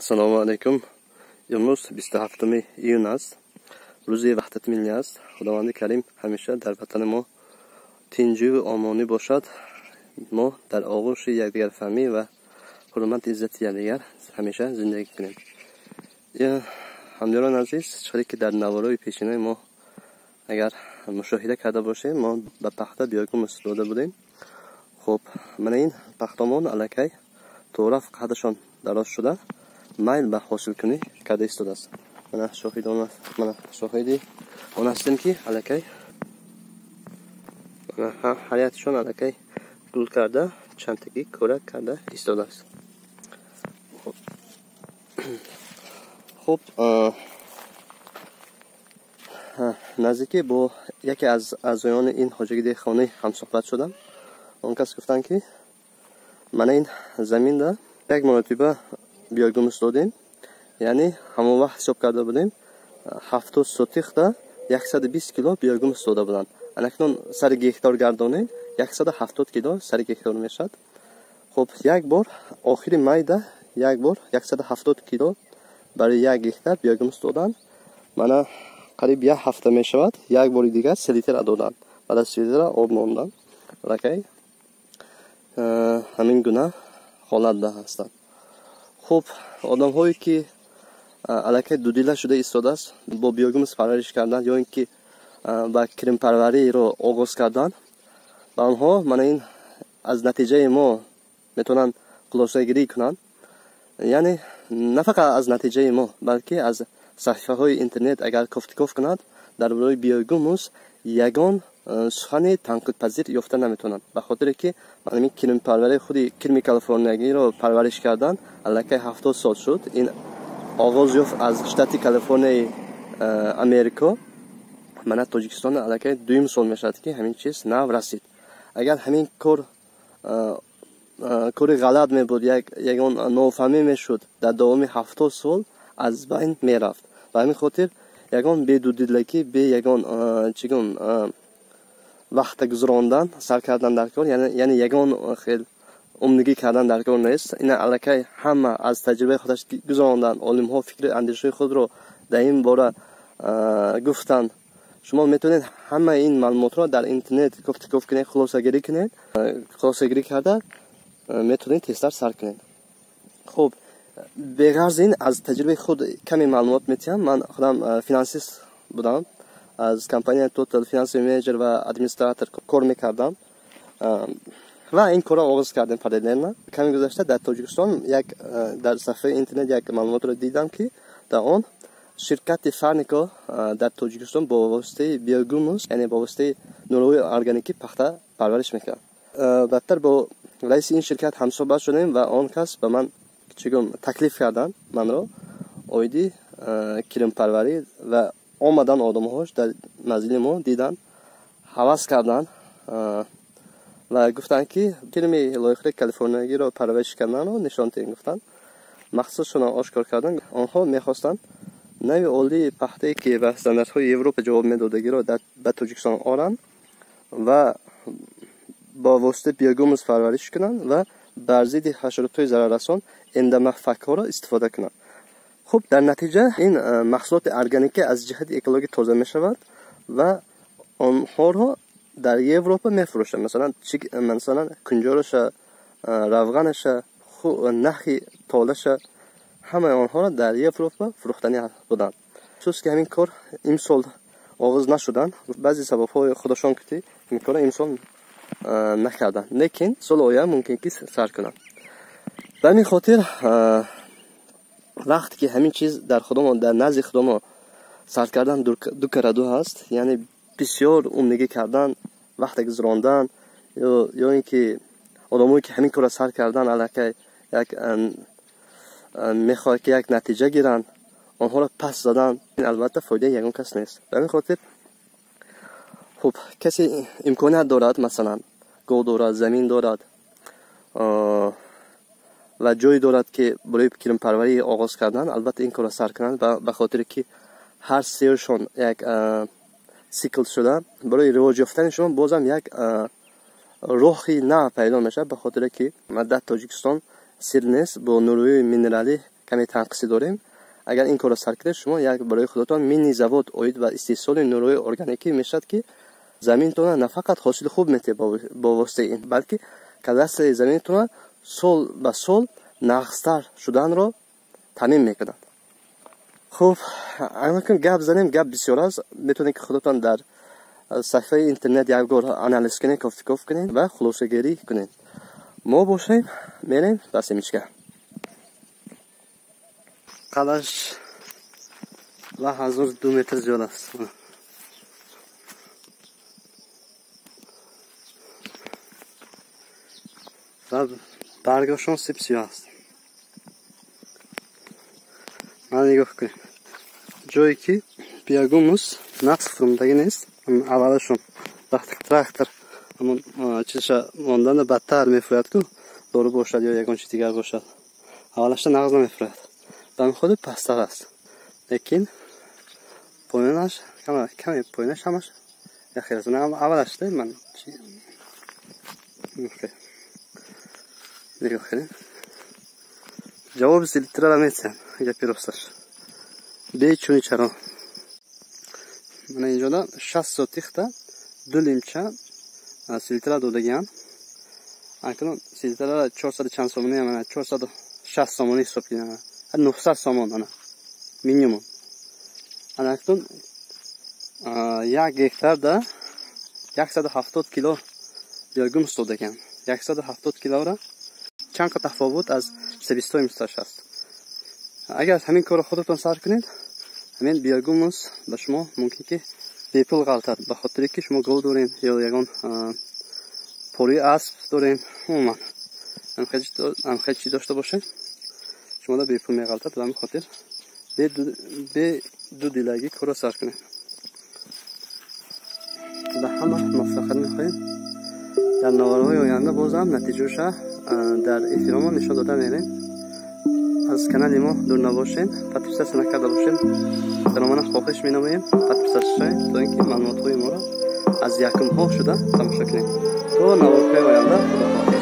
Ассалому алайкум. Имрӯз 27 июн аст, рӯзи ваҳдати миллӣ аст. Худованди Карим ҳамеша дар ватани мо тинҷиву омонӣ бошад. Мо дар оғӯши якдигарфаҳмӣ ва ҳурмати иззати якдигар ҳамеша зиндагӣ кунем. Ҳамдиёрони азиз, чиқаре ки дар наворои пешинаи мо агар мушоҳида карда бошем, мо ба пахта биёгумус дода будем. Хуб, мана ин пахтамон аллакай тораф қадашон дароз шуда, майл ба ҳосилкунӣ карда истодааст. Мана шоҳиди он ҳастем, ки аллакай ҳар якшон аллакай гул карда, чандтагӣ кӯрак карда истодааст. Хуб, наздикӣ бо яке аз аъзоёни ин хоҷагии деҳқонӣ ҳамсуҳбат шудам. Он кас гуфтанд, ки мана ин заминда як маротиба биогумус додем, яъне ҳамон вақт ҳисоб карда будем, 70 сотихда 120 кило биогумус дода буданд. Анакнун сари гектор гардонем, 170 кило сари гектор мешавад. Хуб, як бор охири майда як бор 170 кило барои як гектар биогумус доданд. Мана қариб як ҳафта мешавад, як бори дигар селитра доданд. Баъд аз селитра об монданд. Аллакай ҳамин гуна ҳолатда ҳастанд. Хуб, одамҳое ки аллакай дудила шуда истодааст бо биогумус парвариш кардан ё ин ки ба кирмпарвариро оғоз кардан, ба онҳо мана ин аз натиҷаи мо метавонанд хулосагирӣ кунанд. Яъне на фақат аз натиҷаи мо, балки аз саҳифаҳои интернет агар кофтуков кунад, дар бораи биогумус ягон сухани танқидпазир ёфта наметавонанд, ба хотире ки ҳамин кирмпарварии худи кирми калифорниягиро парвариш кардан аллакай 70 сол шуд. Ин оғоз ёфт аз штати Калифорнияи Америко. Мана Тоҷикистон аллакай дуюм сол мешавад, ки ҳамин чиз нав расид. Агар ҳамин кор кори ғалат мебуд, ягон нофаҳмӣ мешуд, дар давоми 70 сол аз байн мерафт. Ба ҳамин хотир ягон бедудилагӣ, бе ягон чӣ гум вақта гузарондан сар кардан дар кор, яъне ягон хел умнигӣ кардан дар кор нест. Ина аллакай ҳама аз таҷрибаи худаш гузаронданд, олимҳо фикри андешаи худро дар ин бора гуфтанд. Шумо метавонед ҳамаи ин маълумотро дар интернет кофтуков кунед, хулосагирӣ кунед, хулосагирӣ карда метавонед тезтар сар кунед. Хуб, беғарз ин аз таҷрибаи худ каме маълумот метиҳам. Ман худам финансист будам, аз компания Total финансовый менеҷер ва администратор кор мекардам ва ин корро оғоз кардем параллельно. Каме гузашта дар Тоҷикистон як дар саҳифаи интернет як маълумотро дидам, ки дар он ширкати Фарнико дар Тоҷикистон бо воситаи биогумус, яъне бо воситаи нурҳои органикӣ пахта парвариш мекард. Баъдтар бо раиси ин ширкат ҳамсуҳбат шудем ва он кас ба ман, чӣ гум, таклиф карданд манро оиди кирмпарварӣ ва омадан одамҳош дар манзили мо диданд, ҳавас карданд ва гуфтанд, ки кирми лоиқаи калифорниягиро парвариш карданро нишон диҳем, гуфтанд. Мақсадшонро ошкор карданд. Онҳо мехостанд нави олии пахтае, ки ба стандартҳои Европа ҷавоб медодагиро ба Тоҷикистон оранд ва бо воситаи биогумус парвариш кунанд ва бар зидди ҳашаротҳои зараррасон эндомофагҳоро истифода кунанд. Хуб, дар натиҷа ин маҳсулоти органикӣ аз ҷиҳати экологӣ тоза мешавад ва онҳоро дар Европа мефурӯшанд. Масалан, кунҷораша, равғанаша, нахи толаша, ҳамаи онҳоро дар Европа фурӯхтанӣ буданд. Афсӯс, ки ҳамин кор имсол оғоз нашуданд. Баъзе сабабҳои худашон ки ин корро имсол накарданд, лекин соли оянда мумкин ки сар кунанд. Ба ҳамин хотир вақте ки ҳамин чиз дар худомо, дар назди худомо сар кардан ду караду ҳаст, яъне бисёр умнигӣ кардан, вақта гузарондан ё ин ки одамое ки ҳамин корро сар кардан, аллакай як мехоҳад, ки як натиҷа гиранд, онҳоро пас задан албатта фоидаи ягон кас нест. Ба ҳамин хотир, хуб, касе имконият дорад, масалан, гов дорад, замин дорад ва ҷое дорад, ки барои кирмпарварӣ оғоз кардан, албатта ин корро сар кунанд, ба хотире ки ҳар сеюшон як сикл шуда, барои ривоҷ ёфтани шумо бозам як роҳи нав пайдо мешавад, ба хотире ки дар Тоҷикистон сир нест, бо нурӯи минералӣ. каме танқисӣ дорем. Агар ин корро сар кунед, шумо як барои худатон мини завод оид ба истеҳсоли нурҳои органикӣ мешавад, ки заминтона на фақат ҳосили хуб метиҳад бо воситаи ин, балки кадастри заминтона сол ба сол нағзтар шуданро таъмин мекунад. Хуб, акнун гап занем, гап бисёр аст. Метавонед ки худатон дар саҳифаи интернет як бор анализ кунед, кофтуков кунед ва хулосагирӣ кунед. Мо бошем, мерем ба семечка. Қадаш 1002 метр зиёд аст. Ва баргашон сипсиёҳ аст. Мана нигоҳ кунед. Ҷое ки биогумус нақс фурумдагӣ нест, аввалашон вақте трактор ҳамон чизша монданда бадтар мефурӯяд ку, дору бошад ё ягон чиз дигар бошад, аввалашта нағз намефурӯяд. Ба ҳамин хотир пасттар аст, лекин поёнаш каме поёнаш ҳамаш яхел аст. Аввалашта ман нигоҳ кунед, ҷавоби селитрара метиҳам, гапи росташ бечуни чаро. Мана инҷода 60 сотихта ду лимча селитра додагиам. Акнун селитрара 400 чанд сомонӣ, мана 460 сомонӣ ҳисоб кунем, 900 сомон ана минимум. Ана акнун як гектарда 170 кило биогумус додагиам. 170 килора чанд қа тафовут аз себестоимосташ аст. Агар ҳамин корро худатон сар кунед, ҳамин биогумус ба шумо мумкин ки бепул ғалтад, ба хотире ки шумо гов дорем ё ягон пори асп дорем, умуман ҳамхел чиз дошта бошед, шумода бепул меғалтад. Ба ҳамин хотир бе дудилагӣ корро сар кунед. Ба ҳама муваффақият мехоҳем. Дар наворҳои оянда бозам натиҷаша дар эфиромон нишон дода мерем. Аз канали мо дур набошед, подписаться накарда бошед, даромана хоҳиш менамоем подписаться шавед, то ин ки маълумотҳои моро аз якумҳо шуда тамошо кунед. То наворҳои оянда, худоҳофиз.